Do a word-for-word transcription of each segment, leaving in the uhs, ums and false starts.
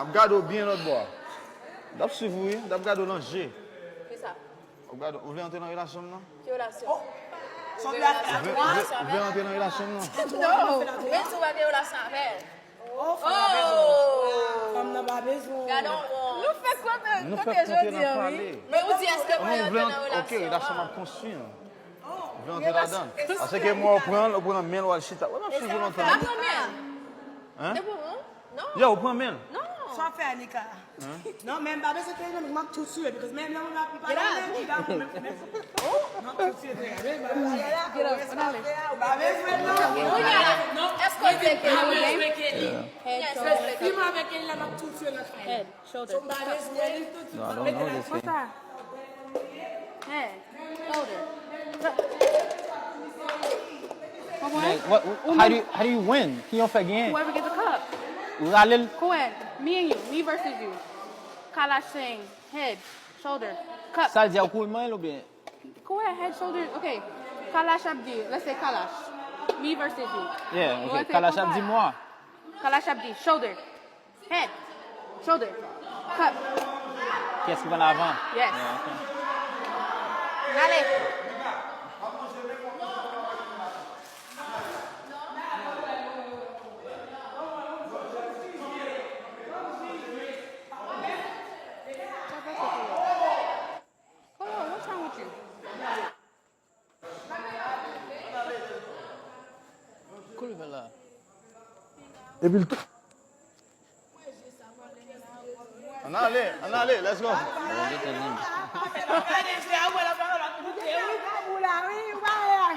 M ap gade w byen lòt bò a. M t ap swiv ou, wi. M t ap gade w nan je. Kisa? W ap gade, ou vle antre nan relasyon m nan? Ki relasyon? Ou vle, ou vle, ou vle antre nan relasyon m nan? Non, men si w pa gen relasyon avè l. Oh, fanm nan pa bezwen. Fanm nan pa bezwen. Gade yon bon. Nou fèk kontre, nou fèk kontre nan pale. Men ou di èske w vle antre nan relasyon an? Ok, relasyon m ap konstwi an. Ou vle antre ladan l? Paske mwen, ou pran l, ou pran men l, w al chita. Wè, m ap swiv ou lontan. Ou pran men l? Hein? Depi ou, non? Yo, ou pran men l? Non. Sa w ap fè, Anika? Non, men m pa bezwen teyè non, m ap tou tire, because men m nan m ap pale men m pa men m ap tou tire teyè. Men m pa bezwen teyè. Ou pa bezwen non. Kounye a, èske w vle Kelly? Yes, respecte. Si m avèk Kelly la, m ap tou tire nan kay. Head, shoulder. So, m pa bezwen li tou, tou. No, I don't know this thing. Head, shoulder. Konprann? Like, what, how do you, how do you win? Ki yon fè genyen? Whoever get the cup. Ou rale l. Kouwè, me and you, me versus you. Kalash saying, head, shoulder, cup. Sa l di a, ou koul manyen l oubyen? Kouwè, head, shoulder, ok. Kalash ap di, let's say Kalash. Me versus you. Yeah, ok. Kalash ap di mwa. Kalash ap di, shoulder. Head. Shoulder. Cup. Kiyès ki pran avan? Yes. Yeah, ok. Ale. Kolo, what's wrong with you? Koulye la. Epi l. Ann ale, ann ale, let's go.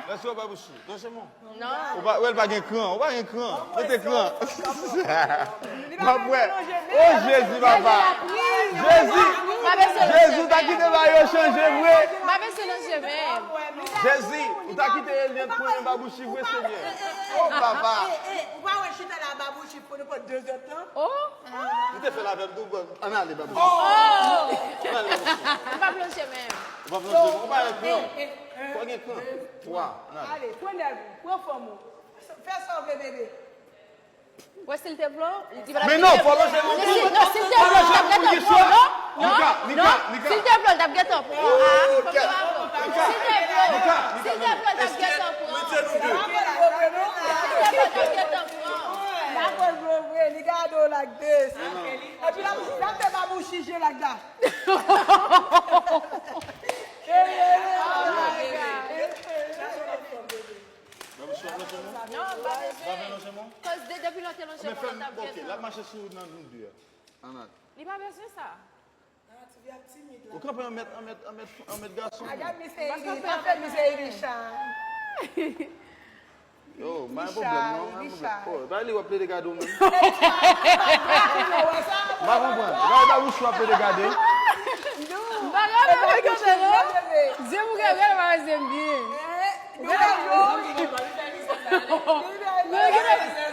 Let's go, Babouchi. Doucement. Non. Ou pa, wè, l pa gen kran, ou pa gen kran. Mete kran. M ap wè. O Jezi, papa. Jezi. Jezi, ou ta kite bagay yo chanje vre. Jezi, ou ta kite Eliante pran men Babouchi vre, Senyè. O, papa. Ou pa wè chita la Babouchi pou nou pran de zèdtan? Oh. Li te fè l avè m tou, bon. Ann ale, Babouchi. Ann ale, Babouchi. M pa plonje menm. Ou pa plonje menm, ou pa gen kran. Fò gen kran. Twa, ann ale. Ale, pran nèg ou, pran fanm ou. Fè sa w vle, bebe. Wè, si l te vle w, li pa t ap... Men non, fò plonje menm. Non, si, non, si l te vle w, li t ap gentan pran w, non? Non, non. Si l te vle w, li t ap gentan pran w. Ah, fò m pa bon. Si l te vle w, si l te vle w, li t ap gentan pran w. Si l te vle w, li t ap gentan pran w. Li gade w like this. Epi l ap, l ap fè Babouchi je like that. Non, m pa bezwen. Kòz de, depi lè w te lonje men w, l t ap gentan. L ap mache sou nan nou de a. Ann ale. Li pa bezwen sa. Ou kanpe an mèt, an mèt, an mèt, an mèt gason. Gad misye Ili, pa fè misye Ili chan. Yo, m pa gen pwoblèm non, m pa gen pwoblèm. Oh, bay li w ap plede gade w menm. M pa konprann. Bay Babouchi w ap plede gade. M pa gen pwoblèm, non. Zye m ou gen rèl, pa zye m byen.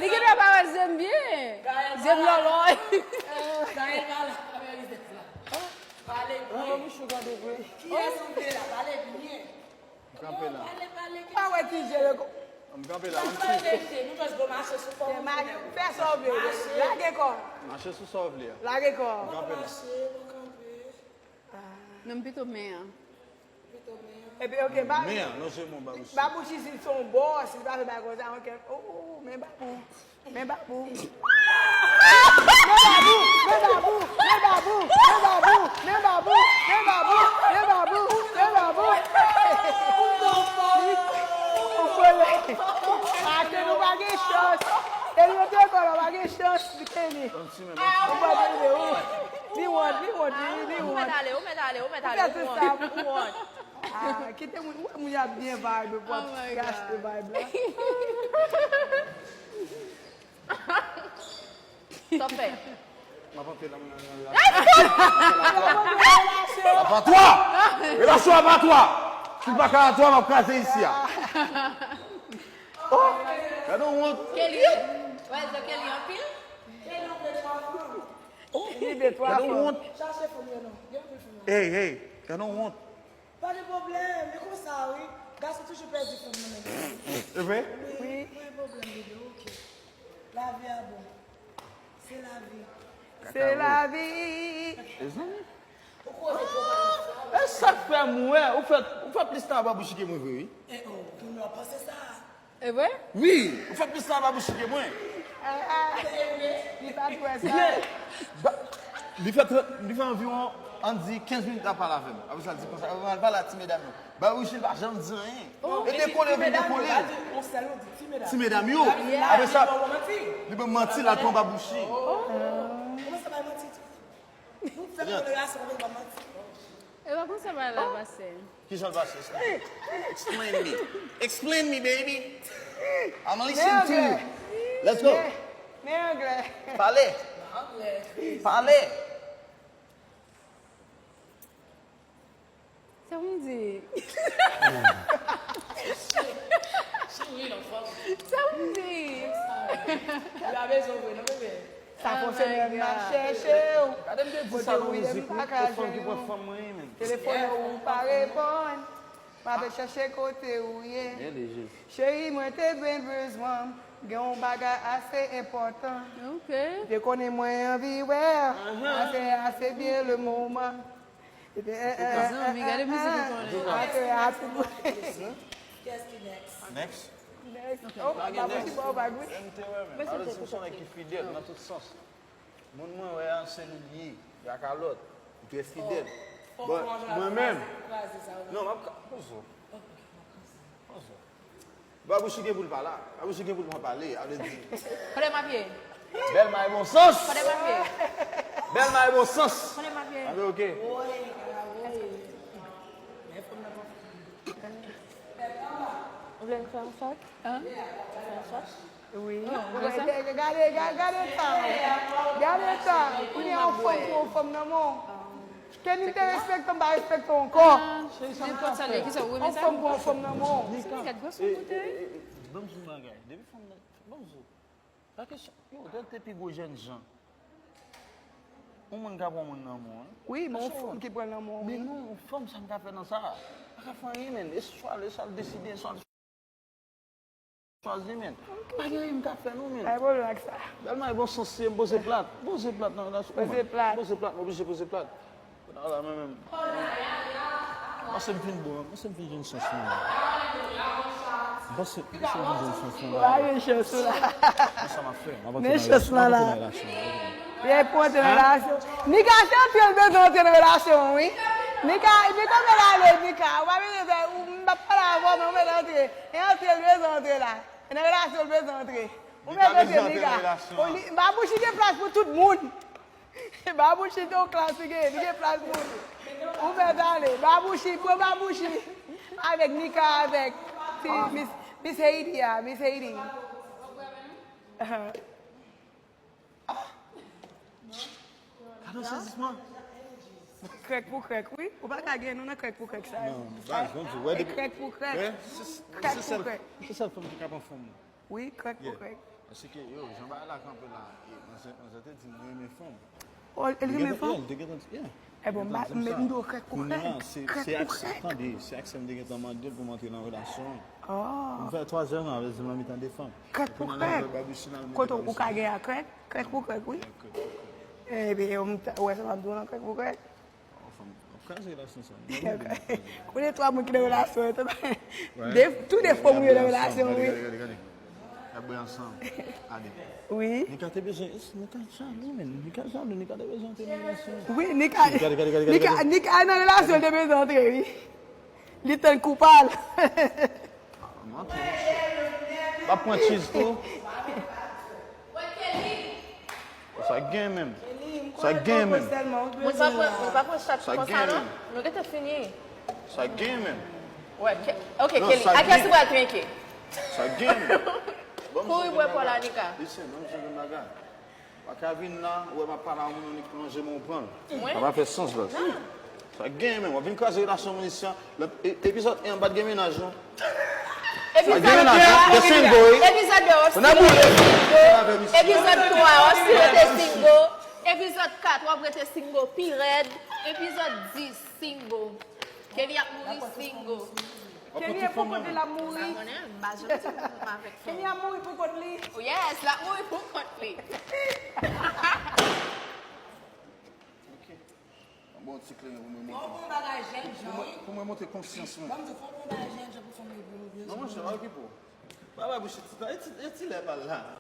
Li gen dwa pa wè zye m byen. Zye m lòlòy. Pale byen. Kiyès ou vle la? Pale byen. M kanpe la. Pale, pale, pa wè ki je le ko. M kanpe la. Pale je, nou jis go mache sou kò. Fè sa w vle. Lage kò. Mache sou sa w vle a. Lage kò. M kanpe la. Mache, nou kanpe. Non, m pito men an. Epi, ok, ba-, men an, non sèlman Babouchi. Babouchi, si l se yon bòs, li pa fè bagay konsa, ok. Oh, men Babou. Men Babou. Men Babou, men Babou, men Babou, men Babou, men Babou, men Babou, men Babou, men Babou. Ou fole. Ake nou pa gen chans. E nou te kò la, pa gen chans, Kenny. Ou pa gen de ou. Li wont, li wont, li, li wont. Ou mèt ale, ou mèt ale, ou mèt ale, ou wont. Ou wont. Ah, kite moun, ou wè moun y ap byen vibe pou ap gaste vibe la. Sa w fè? M ap antre nan relasyon. Apa twa! Relasyon apa twa! Si w pa ka a twa, m ap kraze isi a. Oh! Gade yon wont. Kelly, wè, Kelly anpil. Kelly anpil twa fanm. Oh! Li vle twa fanm. Gade yon wont. Chache fanm yo non. Gen anpil fanm yo. Hey, hey, gade yon wont. Pa gen pwoblèm, e konsa wi. Gason toujou pèdi fanm nan men gason. E vre? Wi, pa gen pwoblèm, bebe, ok. Lavi a bon. Se lavi. Se lavi. Mezanmi. E sa k fè m wè ou fè, ou fè plis tan a Babouchi ke mwen vre, wi. E o, kounye a w panse sa. E vre? Wi, ou fè plis tan a Babouchi ke mwen. Ah, ah. Li pa t wè sa. Li fè, ba- li fè trant, li fè anviwon, ann di kenz minit l ap pale avè m. Apre sa, l di konsa, apre sa, l pale a ti medam yo. Babouchi, l pa janm di anyen. E dekole, vin dekole. Ti medam yo. Apre sa, li ban m manti, l al pran Babouchi. Kòman sa bay manti tou? Nou fè relasyon avèk ban manti. E pa konsa bagay la pase. Kijan l pase? Explain me. Explain me, baby. I'm listening to you. Let's go. Men anglè. Pale. Pale. Sa pou m di? Sa pou m di? Li pa bezwen w vre non, bebe. Sa fè yon semèn m ap chèche w. Gade m te di sa nan mizik, wi, tout fanm ki pran fanm mwen, men. Telefòn ou pa reponn. M ape chèche kote ou ye. Cheri, mwen te byen bezwen w. Gen yon bagay ase enpòtan. Ok. Te konnen mwen anvi wè w. Ase, ase byen le moman. Zanmi, gade mizik li konnen. Ase, ase. Kiyès ki next? Next? Next. Oh, pa posib, oh, pa gwi. M te wè, men. Alò, si w se yon nèg ki fidèl nan tout sans. Moun mwen wè a, se li l ye, rakalòt. Li trè fidèl. But mwen menm, non, m ap ka, poze w. Poze w. Babouchi gen pou l pale. Babouchi gen pou l pa pale, a vle di. Kote m ap ye? Bèl may bon sans. Kote m ap ye? Bèl may bon sans. Kote m ap ye? Anben, ok. Ou vle m fè yon shot? Hein? Fè yon shot? Wi. Gade, gade, gade, gade tan. Gade tan. Kounye a yon fanm pou yon fanm nan men w. Kenny te respekte m, pa respekte w ankò. Nenpòt sa l ye, kisa ou renmen sa? Yon fanm pou yon fanm nan men w. Kèt gwo sou boutèy. Ban m di w yon bagay. Depi fanm nan, ban m di w. Pa kesyon, yo, tèt te pi gwo jènjan. Yon moun ka pran moun nan men w, wi. Wi, men yon fanm ki pran nan men w, wi. Men non, yon fanm, sa m ka fè nan sa? Pa ka fè anyen, men. E swa l, e sa l deside, e swa l chwazi, men. Pa gen anyen m ka fè non, men. Pa gen pwoblèm ak sa. Bèl may bon sans, se m poze plat. Poze plat nan relasyon. Poze plat. Poze plat, m oblije poze plat. Kounye a la, mwen menm. M panse m fin bon, m panse m fin jwenn sans mwen. M panse, m panse m fin jwenn sans mwen. Pa gen chans ou la. Men sa m ap fè, m ap antre nan relasyon, m ap antre nan relasyon. Li ap antre nan relasyon. Nika se antre l bezwen antre nan relasyon, wi. Nika, Nika mèt ale, Nika. Ou pa bezwen fè, ou, m p ap pale avè w, men ou mèt antre. E antre l bezwen antre la. E nan relasyon l bezwen antre. Ou mèt antre, Nika. Babouchi gen plas pou tout moun. Babouchi gen yon klas, li gen, li gen plas pou ou. Ou mèt ale. Babouchi, pran Babouchi. Avèk Nika, avèk ti Miss, Miss Haiti a, Miss Haiti. Gade yon sezisman. Krèk pou krèk, wi. Ou pa ka gen nou nan krèk pou krèk sa yo. Non, baz, bon, ou wè depi krèk pou krèk. Krèk pou krèk. Se sèl fanm ki ka pran fanm nan. Wi, krèk pou krèk. Paske, yo, jan bagay la kanpe la, e, manzè, manzè te di m li renmen fanm. Oh, li renmen fanm? Li te gentan di, yeah. E bon, m di w krèk pou krèk. Kounye a, se, se aksè, tande, se aksè m te gentan mande l pou m antre nan relasyon an. Oh. M fè twa zè an avè l, m anvi tande fanm. Krèk pou krèk. Kote ou ka gen a krèk? Krèk pou krèk, wi. Epi, ou wè sa m ap di w nan krèk pou krèk? Ap kraze relasyon sa. Konnen twa moun ki nan relasyon yo, tou de, tou de fanm yo nan relasyon, wi. Y ap bwè ansanm. Gade. Wi. Nika te bezwen, Nika jalou, men. Nika jalou, Nika te bezwen antre nan relasyon. Wi, Nika, Nika, Nika nan relasyon, li te bezwen antre, wi. Li tann kou pa l. W ap pran cheese tou. Sa gen menm. Sa gen menm. Mwen pa pran, mwen pa pran chat konsa non. Nou gentan fini. Sa gen menm. Wè, ok, Kelly. A kiyès ou pral trinke? Sa gen menm. Kouri bwè pa w la, Nika. Listen, ban m di w yon bagay. Pa ka vin la, ou wè m ap pale a yon moun, ou nik plonje men w pran l. Sa pa fè sans, baz. Sa gen menm, w ap vin kraze relasyon moun isi a. Epizòd en an, m pa t gen mennaj, non. Epizòd de a, epizòd de, w ap rete single. Epizòd twa, w ap rete single. Epizòd kat, w ap rete single pi rèd. Epizòd dis, single. Kelly ap mouri single. Kenny e pou kont li l ap mouri. M pa konnen, m pa janm di m avèk fanm. Kenny ap mouri pou kont li. Oh yes, l ap mouri pou kont li. Bon, ti kleren pou mwen Fò monte. Bon bagay jèn jan, wi. Pou mwen monte konsyans mwen. Ban m di, fò Bon bagay jèn jan pou fè m yo bon. Non, monchè, pa okipe w. Bagay bouch ti pa, e ti, e ti lè pa la.